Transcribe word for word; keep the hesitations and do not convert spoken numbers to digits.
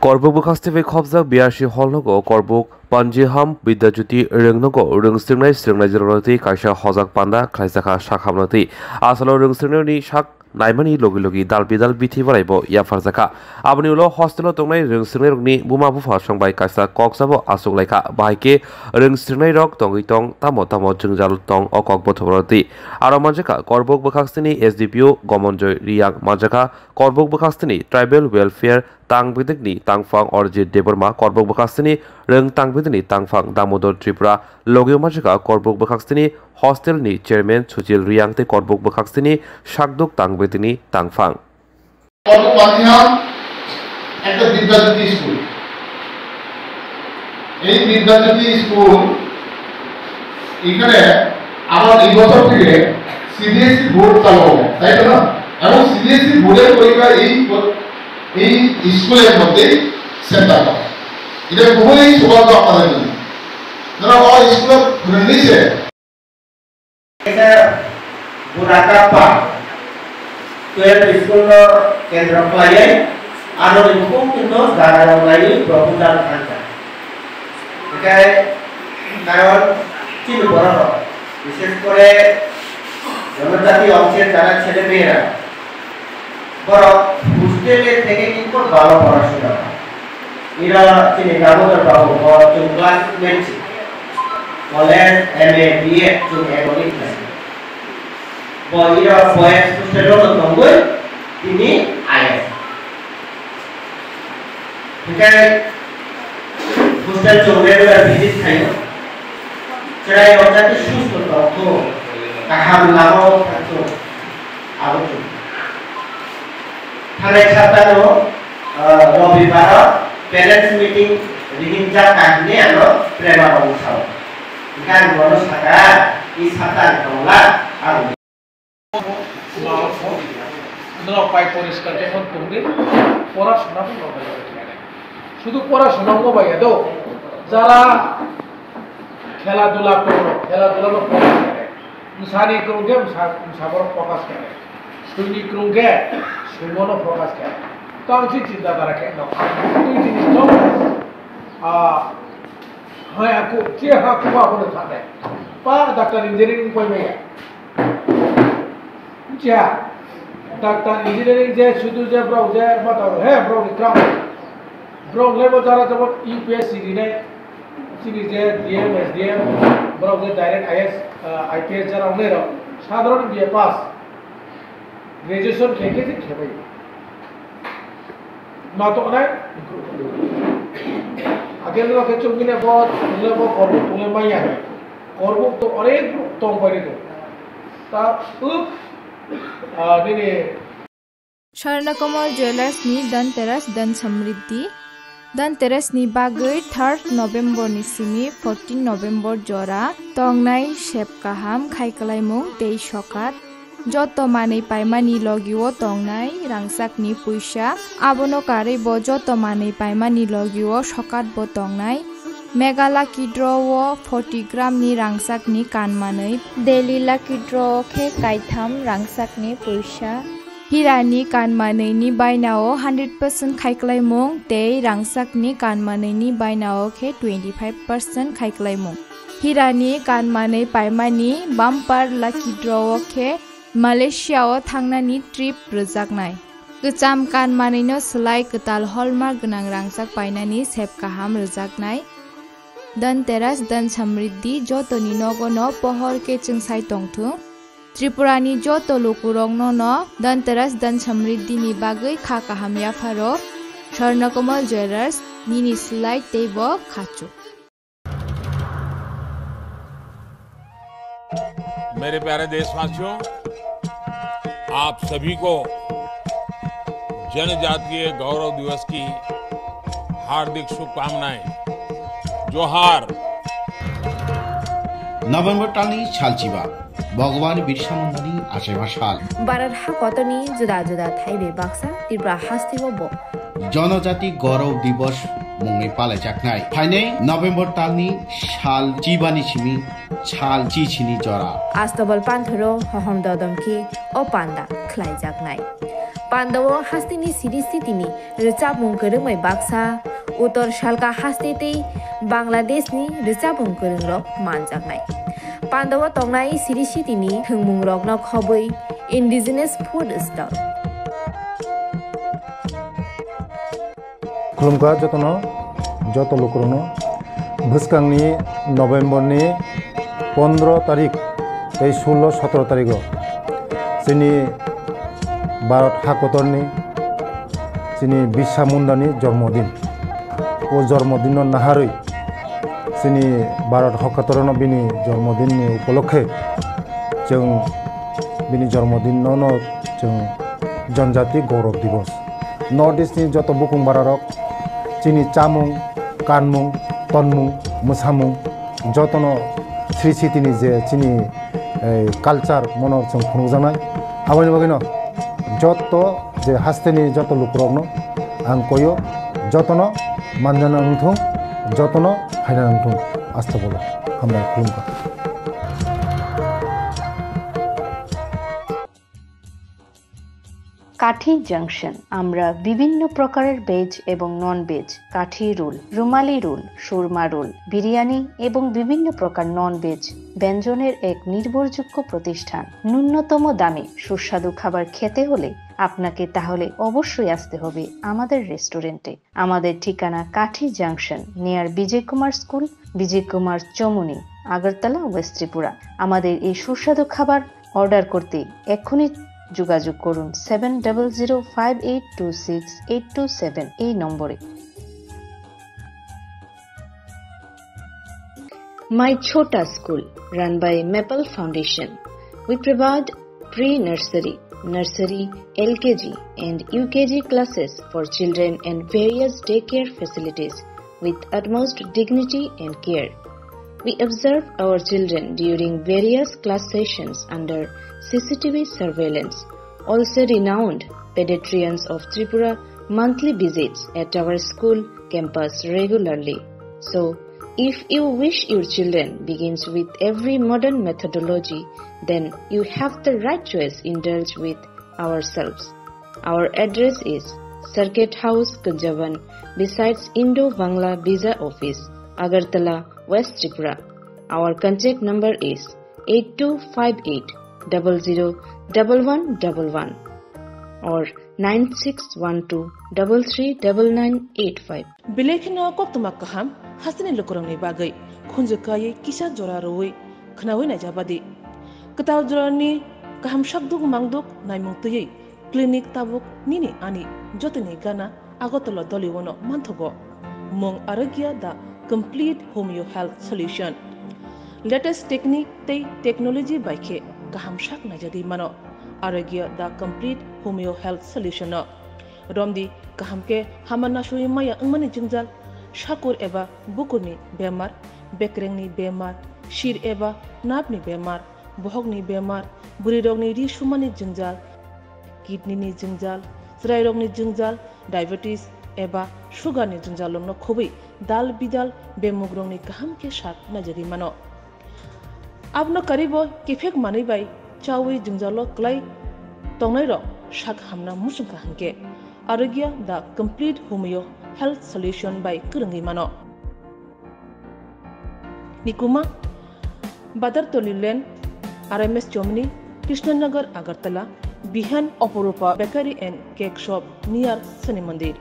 Korbuk bwkhak stwi khopjak B R C hall nogo Korbuk Panjiham Bidyajyoti Rwngnogo rwngswrwngnai swrwngnaijwk rwngnogo twi kaisa hojak panda khlaijakha sakhamno twi. Asalo rwngswrwngnairokni sak naimani logi logi dal bidal bithi baraibo yapharjakha. Aboni ulo hostelo tongnai rwngswrwngnairokni buma bupha songbai kaisa kok sabo achuklaikha. Bahai khe rwngswrwngnairok tongwi tong tamo tamo jwngjal tong o kok bothokrok twi. Aro manjakha Korbuk bwkhak stini S D P O Gomonjoy Riyang manjakha Korbuk bwkhak stini Tribal Welfare tang bidikni tangphang Arjit Debbarma, Korbuk bwkhak stini rwng tang bidikni tangphang Damodor Tripura, logi manjakha Korbuk bwkhak stini hostel ni chairman Suchil Riyang tei Korbuk bwkhak stini sakduk tang bidikni tangphang. কর্ম পাতিহাম একটা বিদ্যাজ্যোতি স্কুল। এই বিদ্যাজ্যোতি স্কুল এখানে আবার এই বছর থেকে CBSE board চালু হবে, তাই তো না? এবং সিবিএসই বোর্ডের পরীক্ষা এই ব-, এই স্কুলের মধ্যেই সেন্টার হবে। এটা খুবই সৌভাগ্য আপনাদের জন্য। যারা আমার স্কুলে নিচে Kaisa bura kappa twelve school no kendro khlaiwi aro ni bukhuk kinto jaga rok naiwi proposal thansa. Hinkhe karon chini borok rok, bishesh kore jonojati ongse jara chele mera, borok hostel-e theke kinto bhalo porashona. Iro chini Damodar babu bo chwng class eight college, M A, B Ed chwng ego ni khlai. Bo iro boys hostel-o no tongwi tini I A S. Hinkhe hostel chwng regular visit khaio. Chwrai rok jati susto tongthung, kaham lama o thangthung, abo chwng. Thanai saptano, ah, Robibaro parents meeting rihingjak ka hinwi ano Prema babu sao. Hinkhe ang bono saka, i sapta ang tongla, ang Norok pai poriskar jokhon tongdi, porasona bo loge loge khlai. Sudu porasona bo bai do, jara khela dula tongro, khela dula no focus khlai. Bwsani kwrwng khe bwsa, bwsa borok focus khlai. Swini kwrwng khe swimo no focus khlai. To ang si chinta dara khe no. Twi jinis no, ah, hai aku, che ha kuba ko thane. Pa doctor engineering koi maya. Bujiya, doctor engineering je sudu je borok je ma tong he borok ni kram. Borok le bo jara jabot U P S C rinai, chini je D M, S D M, borok je direct I A S, ah, I P S jara ongnai rok, sadharon B A pass, graduation khe khe je khebai. Ma toknai? Agel no khe chukmine bo, tungle bo, korbo tungle maya. Korbo to onek tong pai do. Ta, up, ah, nini. Swarnakomal Jewellers ni Dhanteras Dhan Samriddhi. Dhanteras ni bagwi third November ni simi fourteen November jora tongnai sep kaham khai kwlaimung tei sokat. Joto manwi paimani logio tongnai rangchakni puisa, abono karwi bo joto manwi paimani logio sokat bo tongnai. Mega Lucky Draw o forty gram ni rangchakni kanmanwi, Daily Lucky Draw o khe kaitham rangchakni puisa. Hirani kanmanwini bainao hundred percent khaiklaimung tei rangchakni kanmanwini bainao khe twenty five percent khaiklaimung. Hirani kanmanwi paimani Bumper Lucky Draw o khe Malaysia o thangnani trip rwjaknai. Kwcham kanmanwino swlai kwtal hallmark gwnang rangchak painani sep kaham rwjaknai. Dhanteras Dhan Samriddhi jotoni nogono pohor khe chwngsai tongthung. Tripurani joto lukurokno no Dhanteras Dhan Samriddhi ni bagwi kha kaham yapharo. Swarnakomal Jewellers, nini swlai teibo khachuk. मेरे प्यारे देशवासियों, आप सभी को जनजातीय गौरव दिवस की हार्दिक शुभकामनाएं। जोहार। November talni salchiba, Bhagwan Birsa Mundani achaima sal. Bharat ha kotoni juda juda thai bai baksa Tripura hasteo bo Jonojati Gaurav Divas mungwi palaijaknai. Phainai November talni sal chibani simi sal chichini jora. Astobal panthoro hohom dodom khe o panda khlaijaknai. Pandao hasteni siri sitini rwchapmung kwrwngbai baksa, Uttor Salka haste tei Bangladeshni rwchapmung kwrwngrok manjaknai. Pandao tongnai siri sitini thwngmungrokno khobwi indigenous food stall. Khulumkha jotono, joto lukurokno. Bwskangni November ni pondro tarik tei sullo sotro tarigo chini Bharat hakotorni chini Birsa Mundani jormodin. O jormodinno naharwi chini Bharat hakotorno bini jormodinni upolokhe chwng bini jormodinno no chwng Janjati Gaurav Divas. North East ni joto bukung bararok chini chamung, kanmung, tonmung, mwsamung jotono sri sitini je chini, eh, culture mono chwng phunukjaknai. Aboni bagwino joto je hasteni joto lukurokno ang koyo, jotono manjana wngthung, jotono phaina wngthung. Asta bolo hambai khulumkha. কাঠি জাংশন। আমরা বিভিন্ন প্রকারের ভেজ এবং non veg কাঠি রোল, রুমালি রোল, সুরমা রোল, বিরিয়ানি এবং বিভিন্ন প্রকার non veg ব্যঞ্জনের এক নির্ভরযোগ্য প্রতিষ্ঠান। ন্যূনতম দামে সুস্বাদু খাবার খেতে হলে আপনাকে তাহলে অবশ্যই আসতে হবে আমাদের রেস্টুরেন্টে। আমাদের ঠিকানা কাঠি junction, near Vijay Kumar school, Vijay Kumar Chowmuhani, Agartala, west Tripura. আমাদের এই সুস্বাদু খাবার অর্ডার করতে এক্ষুনি যোগাযোগ করুন seven double zero five eight two six eight two seven এই নম্বরে। My Chhota School, run by Maple Foundation. We provide pre-nursery, nursery, L K G and U K G classes for children and various daycare facilities with utmost dignity and care. We observe our children during various class sessions under C C T V surveillance. Also renowned pediatricians of Tripura monthly visits at our school campus regularly. So, if you wish your children begins with every modern methodology, then you have the right choice. Indulge with ourselves. Our address is Circuit House, Kunjaban, besides Indo-Bangla Visa Office, Agartala, West Tripura. Our contact number is eight two five eight double zero double one double one or nine six one two double three double nine eight five. Belai kheno koktwma kaham hasteni lukurokni bagwi khunju kaiwi kisa jora rwui khwnaui naijabadi. Kwtal jorani kaham sakduk mangduk naimung twiwi clinic tabuk nini ani jotoni gana Agartala Doliwano manthogo. Mung Arogya the complete homeo health solution. Latest technique tei technology bai khe kaham sak naijagwi mano Arogya the complete homeo health solution no. Romdi kaham khe hama nasui maya wngmani jwngjal, sakur eba bukurni bemar, bekrengni bemar, sir eba napni bemar, bohokni bemar, bwrwirokni ri sumani jwngjal, kidney ni jwngjal, chwrairokni jwngjal, diabetes eba sugar ni jwngjalrokno khobwi dal bidal bemugrokni kaham khe sak naijagwi mano. Abono karibo kiphek manwi bai chawi jwngjalo kwlai tongnairok sak hamna muchungkha hinkhe Arogya the complete homeo health solution bai kwrwngwi mano. Nikuma, Badartoli Lane, R M S Chomni, Krishnanagar, Agartala, Bihan, Oporupa Bakery and Cake Shop near Shani Mandir.